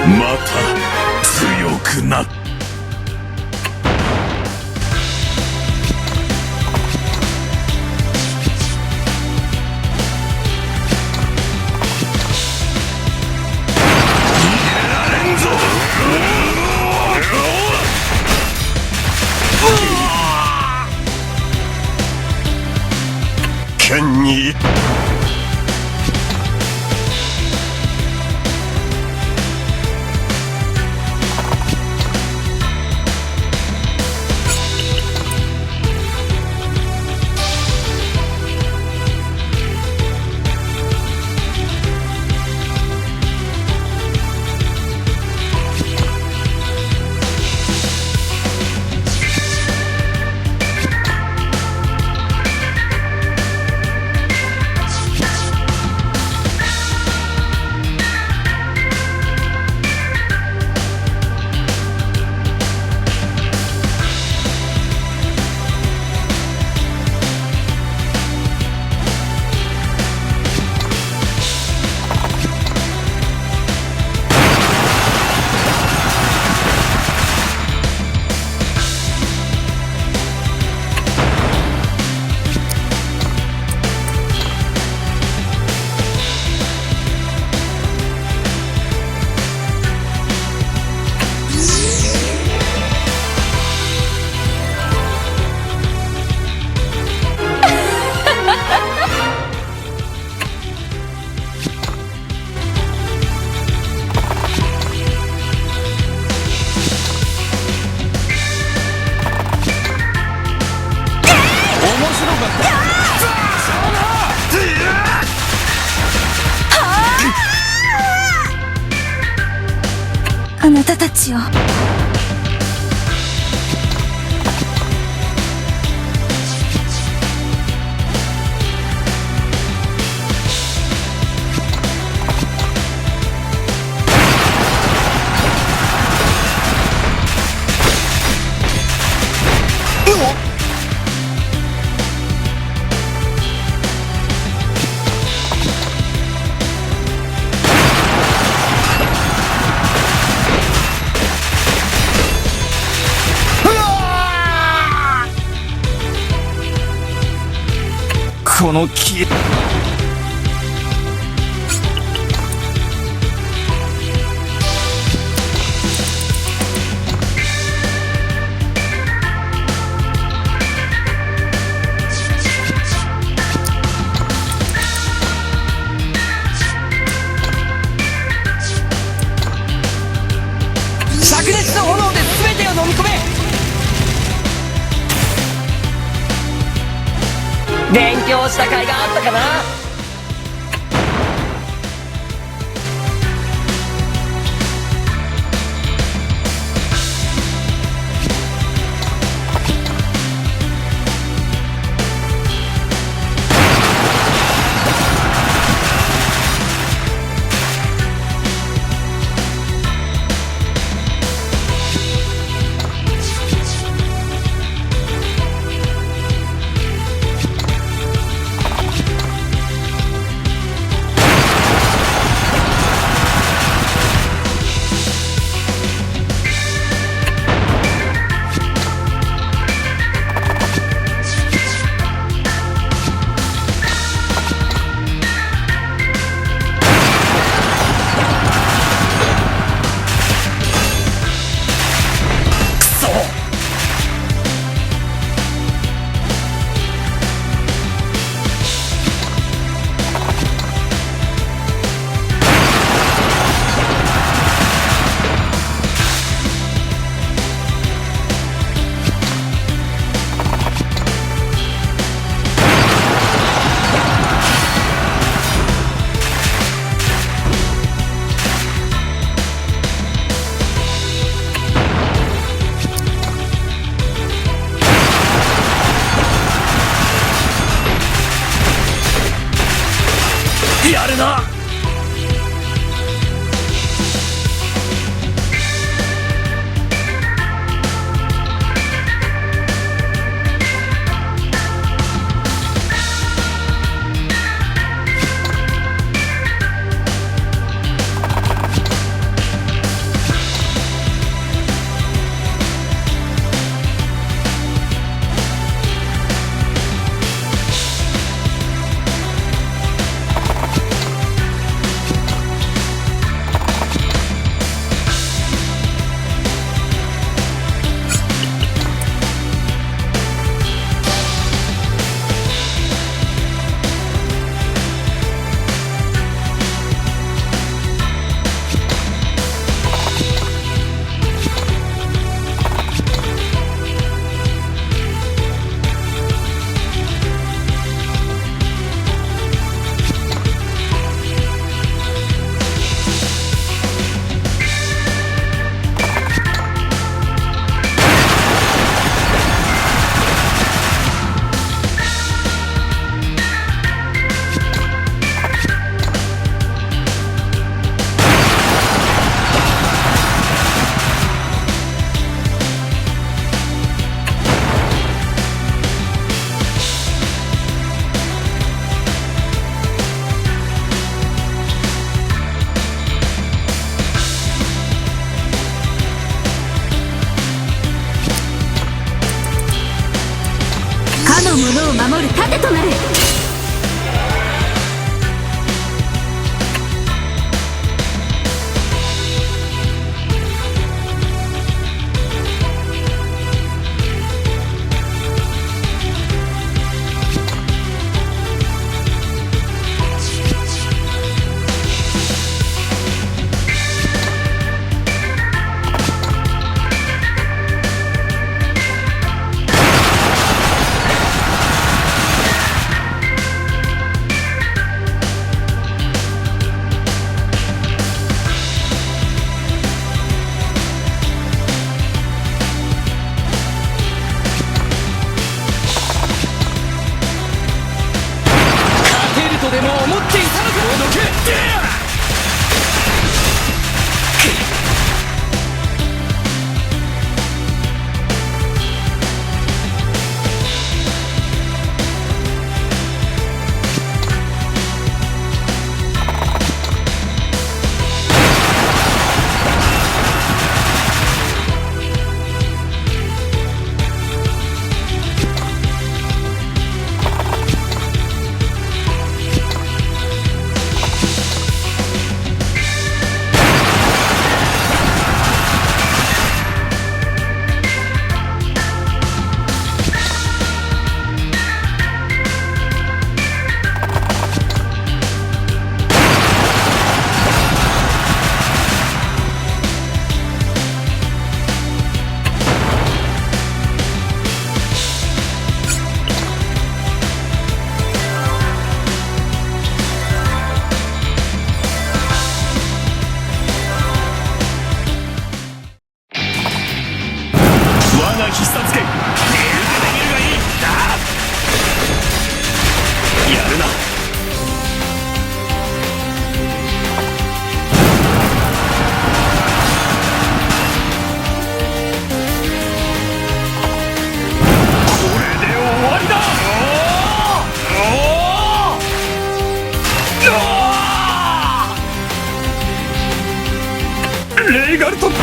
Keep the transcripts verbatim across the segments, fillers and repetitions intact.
また強くなった。逃げられんぞ。あなたたちを。この消え炸裂の炎で全てを飲み込め。勉強した甲斐があったかな。レイガルト。も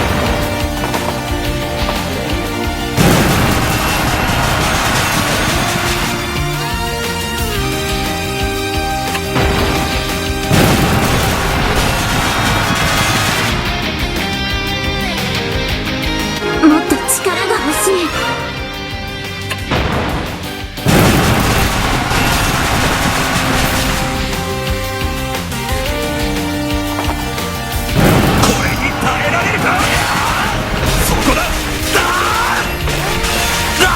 っと力が欲しい。これに耐えられるか？そこだ！だ！だ！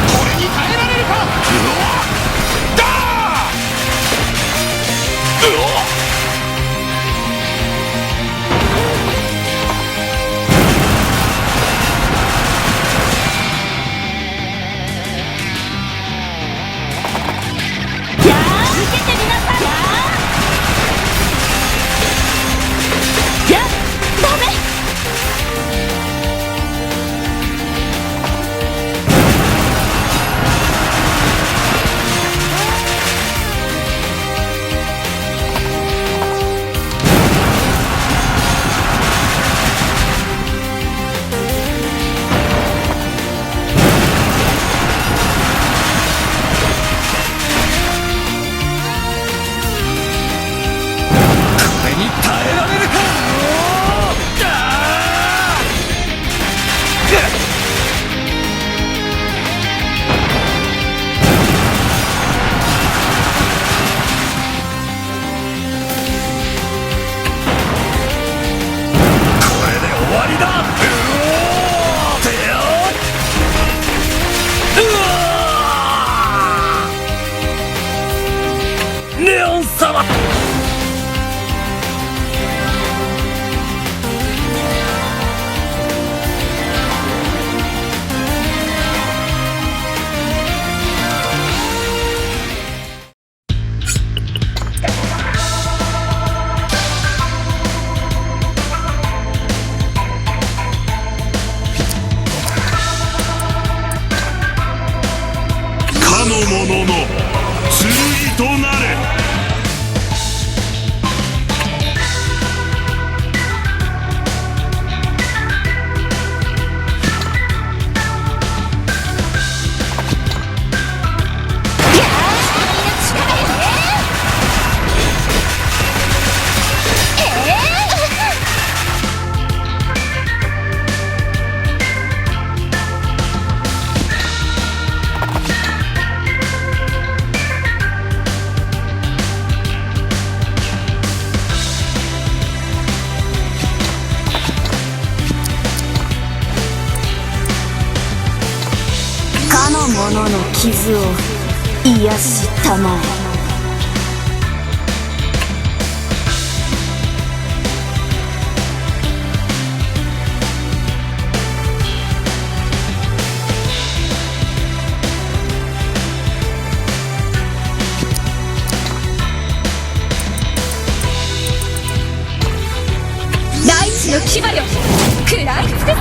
これに耐えられるか？うわっ！だ！うわっ！やあ、受けてみなさい。やあ、やあ、ダメ。これに耐えられるか！これで終わりだ！うおー！てよ！うわー！ネオン様！かの者の剣となれ。かの者の傷を癒したまえ。大地の牙よ、食らい尽くせ！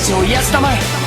Se o ya sta mal.